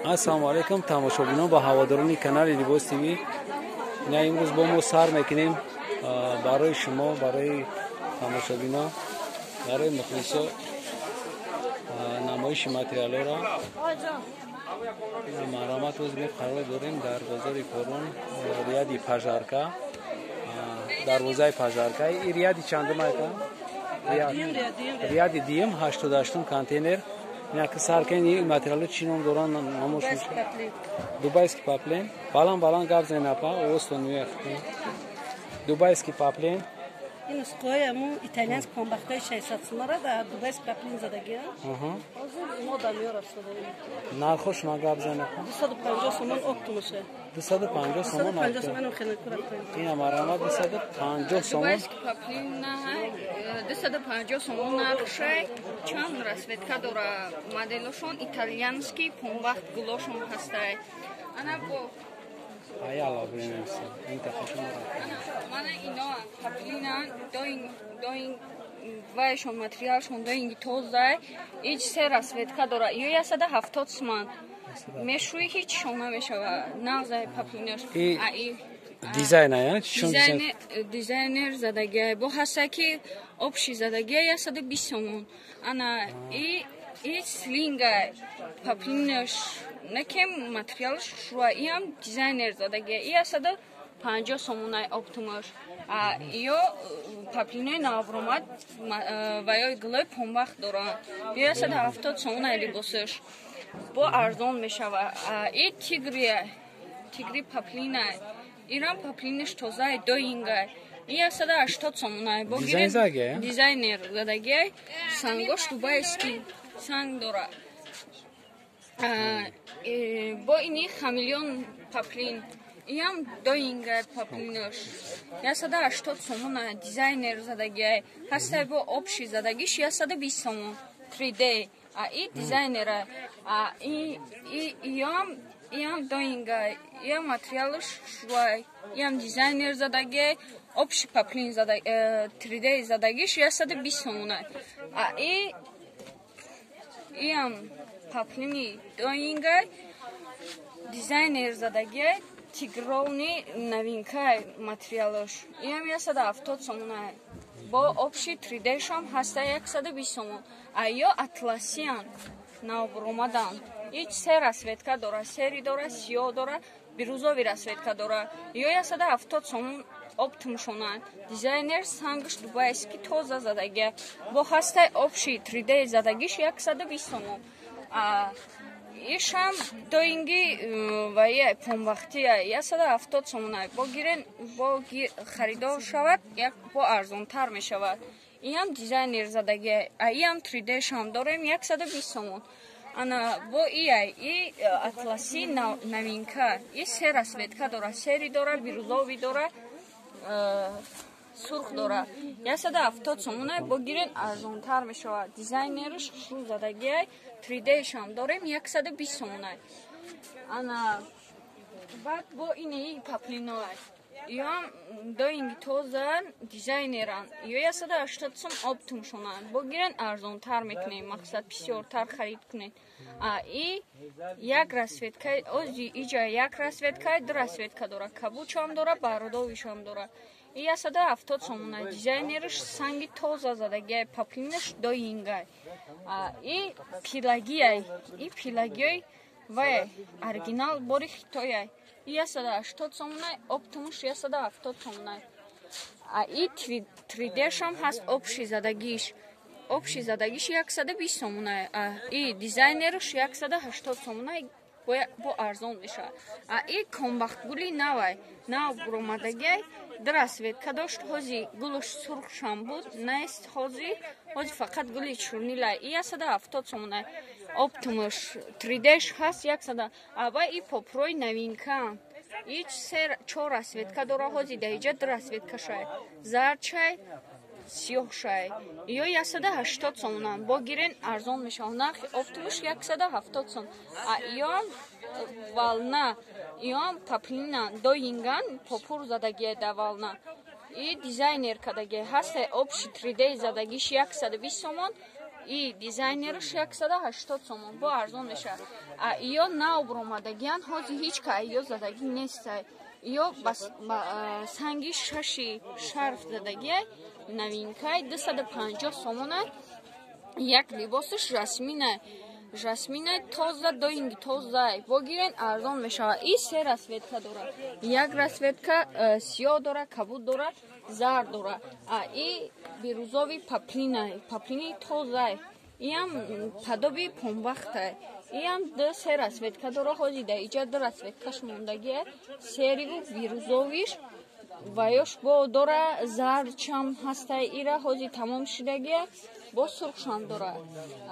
Ассалому алайкум, тамошобинон ва ҳаводорони канали Либос ТВ. Ина имрӯз бо мо сар мекунем барои шумо, барои тамошобинон, барои мухлисо намоиши материалҳоро. Марҳамат, оз мо қарор дорем дар бозори Корон, ряди Пожарка, дарвозаи Пожарка. И ряди чандум ака? Ряди дуюм, 88-ум контейнер. Инаки сар кунед, ин материалҳо чӣ ном доранд? Номошон дубайский поплин. Баланд баланд гап зен, апа, овозтон меяхт. Дубайский поплин. Ин нусхаҳои ҳамун итальянск помбахтаи 600 сомара дар дубайский поплин задагиам. Ҳозир мо дар миёр афтодаем. Нархошона гап зен, апа. 250 сомон оптумаша. 250 сомон. 250 сомон хеле кура. Ина марҳамат, 250 сомон. Дубайский поплин на 250 сомон нархшай. Чанд расцветка дора, моделошон итальянский помбахт, гулошон ҳастай. Ана бо Аяла бинемся. Ин тафашон. Мана ино поплина доин доин вайшон, материалшон доинги тозай. Ич се расцветка дора. Ё 170 сомон. Мешӯи, ҳеҷшон намешава. Нағзай поплинаш. Дизайн ая? Чун дизайнер задагиай. Бо ҳаста ки общий задагиай 120 сомон. Ана и слинга поплинаш накем, материалш шуа, иам дизайнер задагиай. И 150 сомонай оптумаш. А ё поплинои навромад ва ё гулои помбахт доранд. Ё 170 сомонай либосаш. Бо арзон мешава. И тигрия, тигри поплинай. Ирам поплинаш тозай, доингай. И 180 сомонай. Бо дизайнер задагиай. Сангош дубайский санг дора. Бо ини хамелеон поплин. Иам доингай поплинаш. 180 сомона, дизайнер задагиай. Ҳастай бо общий задагиш 120 сомон. 3D. А и дизайнера. А и иам доинга, иам материалаш шуай. Иам дизайнер задагиай, общий поплин зада 3D задагиш 120 сомона. А и иам поплини доингай, дизайнер задагиай, тигровни новинкай материалаш. Иам 170 сомона. Бо общий 3D шам ҳаста 120 сомон. А ё атласиян навбуромадан. Ич се расцветка дора, серый дора, сиёҳ дора, бирюзовый расцветка дора. Ё 170 сомон оптумшонанд. Дизайнер, сангш дубайский тоза задагия. Бо ҳастай общий 3D задагиш 120 сомон. А ишам доинги ва помбахтия 170 сомона. Бо гирен, бо харидор шавад, як бо арзонтар мешавад. Иам дизайнер задагия. А иам 3D шам дорем 120 сомон. Ана бо ияй и атласи новинка. И се расцветка дора, серый дора, бирюзовый дора, сурх дора. 170 сомона, бо гирен, арзонтар мешавад. Дизайнерш хушрӯ задагиай, 3D шам дорем 120 сомона. Ана баъд бо ини поплиноай. Ёам доинги тозан, дизайнеран. Ё 180 сом оптумшонанд. Бо гирен, арзонтар мекунем, мақсад бисёртар харид кунед. А и як расцветка, ози иҷа як расцветка, ду расцветка дора. Кабучам дора, бордовыйшам дора. И 170 сомона. Дизайнерш санги тоза задагиай, поплинаш доингай. А и пилагиай, и пилагиой вай оригинал бори хитояй. И 180 сомонай, оптумуш 170 сомонай. А и 3D шам ҳаст общий задагиш. Общий задагиш 120 сомонай. А и дизайнерш 180 сомонай, бо арзон мешавад. А и комбахтгули навай, нав буромадагиай, ду расцветка дошт, ҳози гулуш сурхшам буд, нест ҳози, ҳози фақат гули чурнилай. И 170 сомонай. Оптумуш 3D ш ҳаст 100. Аба и попрои новинка. Ич се чор расцветка дора, ҳози даиҷа ду расцветка шай. Зардшай, сиёҳшай. Ё 180 сомонанд. Бо гирен, арзон мешавад. Нархи оптумуш 170 сом. А иёам волна, иёам поплина доинган, попур задагия да волна. И дизайнер кадагия. Ҳастай общий 3D задагиш 120 сомон. И дизайнерш 180 сомон бо арзон мешавад. А иё нав буромадагиян, ҳозир ҳеҷ ка иё задагӣ нестай. Иё ба санги шаши шарф задагиай, новинкай 250 сомонай. Як либосаш жасминай. Жасминай тоза доинги тозай. Богирен арзон мешавад. И се расцветка дорад. Як расцветка сиёҳ дорад, кабуд дорад, зар дорад. А и бирӯзови паплинай, паплини тозай. Иам падоби помбахтай. Иам ду се расцветка дорад. Ҳозир дар иҷа ду расцветкаш мондагиай. Сериву бирӯзовиш ва ёш бо дора зардчам ҳастай. Ира ҳозир тамом шудагиай. Бо сурхшам дорад.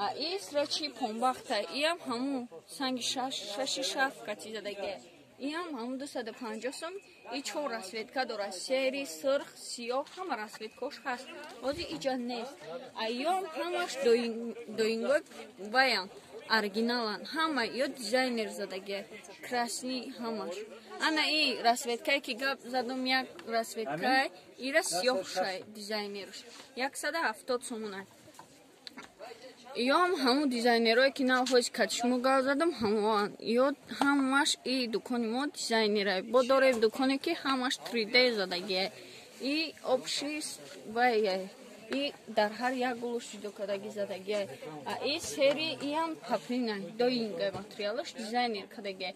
А и срачи помбахтай. Иам ҳамун санги шаши шаф кати задагиай. Иам ҳамун 250 сом. И чор расцветка дорад. Сери, сурх, сиёҳ, ҳама расцветкош ҳаст. Ҳозир иҷа нест. А иём ҳамаш доингои ваян, оригиналан. Ҳама ё дизайнер задагиай. Красни ҳамаш. Ана и расцветкае ки гап задум, як расцветкае, ира сиёҳшай дизайнерш. 170 сомонай. Иём ҳамун дизайнерое ки нав ҳози кати шумо гап задам, ҳамоан. Иё ҳамаш и дукони мо дизайнерай. Бо дорем дуконе ки ҳамаш 3D задагиай. И обши вайай. И дар ҳар як гулуш ҷудо кардагӣ задагиай. А и сери иам паплинай, доингай материалаш дизайнер кардагиай.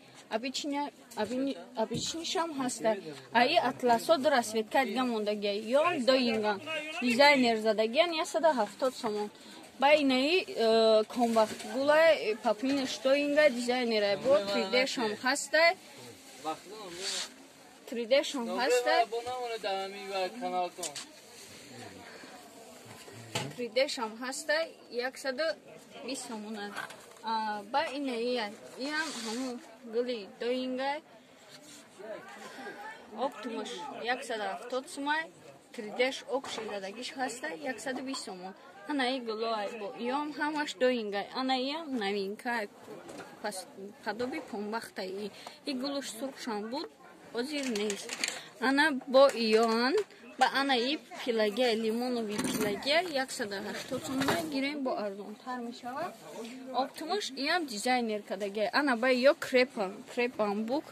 Обычнишам ҳастай. А и атласо ду расцветка дига мондагиай. Иём доинган. Дизайнер задагиан 170 сомон. Ба инаи комбахтгулай паплинаш доинга дизайнерай. Бо 3D-шам ҳастай. 3D-шам ҳастай. 3D-шам ҳастай 120 сомонай. Ба инаи иам ҳамун гули доингай. Оптумаш 170 сомай. 3D-ш окши задагиш ҳастай 120 сомон. Ана и гулоай бо иём ҳамаш доингай. Ана иам новинкай. Падоби помбахтай. И гулуш сурхшам буд, ҳозир нест. Ана бо иёан ба ана и пилагия, лимонови пилагия 180 сомонай гирем, бо арзонтар мешавад. Оптумаш иам дизайнер кардагиай. Ана ба иё крепа, креп бамбук.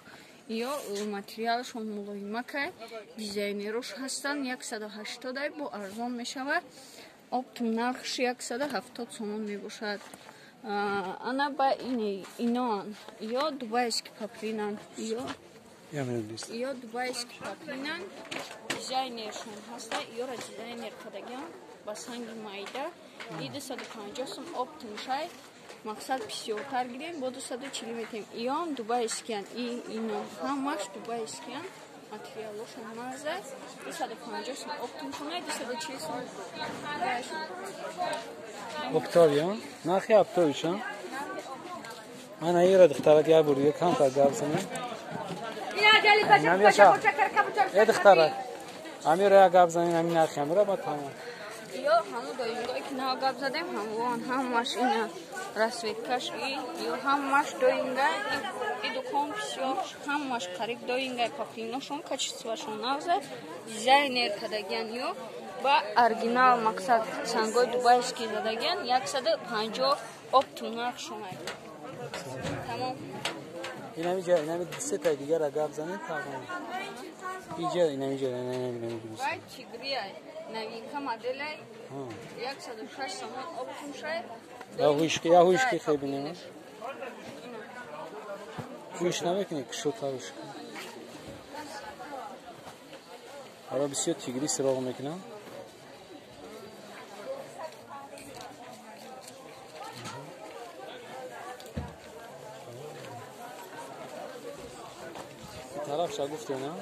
Иё материалашон мулоимакай, дизайнерош ҳастанд 180 бо арзон мешавад. Оптум нархш 170 сомон мебошад. Ана ба иноан. Иё дубайский паплинан. Иё дубайский паплинан. Дизайнершон ҳаста. Иёра дизайнер кардагиан ба санги майда. И 250 сом оптум шай. Мақсад бисёртар гирем, бо 240 метем. Иём дубайскиян. И ино ҳамаш дубайскиян. Материалошон маза. 250 сом оптум шонай, 240 сом. Октавия, нархи оптовиша. Ана ира духтарак як бор дига камтар гап занем. Э духтарак, амира як гап занем, ҳамин нархи амира ба тамом. Иё ҳамун доингое ки нав гап задем, ҳамон ҳамаш ина расцветкаш и ё ҳамаш доинга. И дукон бисёр ҳамаш қариб доингай паплиношон, качествашон навза, дизайнер кардагиян ё ба оригинал мақсад сангои дубайский задагиян 150 оптум нархшонай. Тамом. Инами ҷа, инами сета дигара гап занем, тамом. Иҷа, инами ҷа, инами. Вай тигрияй. Новинка моделай 106 сомон оптум шай. Я ҳуишки хебинем. Ҳуиш намекунӣ кушодтар ҳуш. Ҳало бисёр тигрӣ сироғ мекунам. Тарафша гуфтем, на?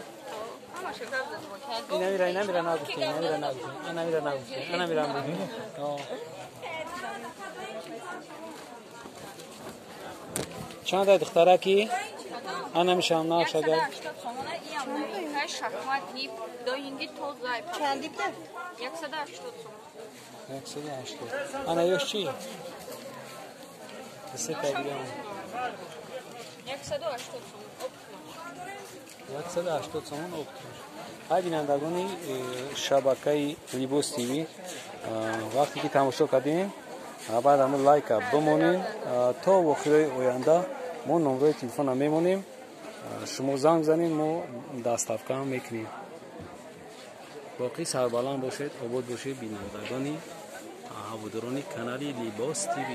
Инамира, инамира нагуфтем, инамира нагуфтем, анамира нагуфтем, анамира нагуфтем. Чанд ай духтараки? Анамишам нархша гап. 180 сомона иам новинкай шахматни доинги тозай. Чандипта? 180 сомон. 180. Ана ёш чи? Сета дигар. 180 сомон оптум. 180 сомон оптум. Ҳай бинандагони шабакаи Либос ТВ, вақте ки тамошо кардем, Баъд ҳамн лайка бимонем, то вохирои оянда мо номрои телефона мемонем, шумо занг занед, мо доставка ҳам мекунем. Боқӣ сарбаланд бошед, обод бошед, бинандагони ҳаводорони канали Либос ТВ.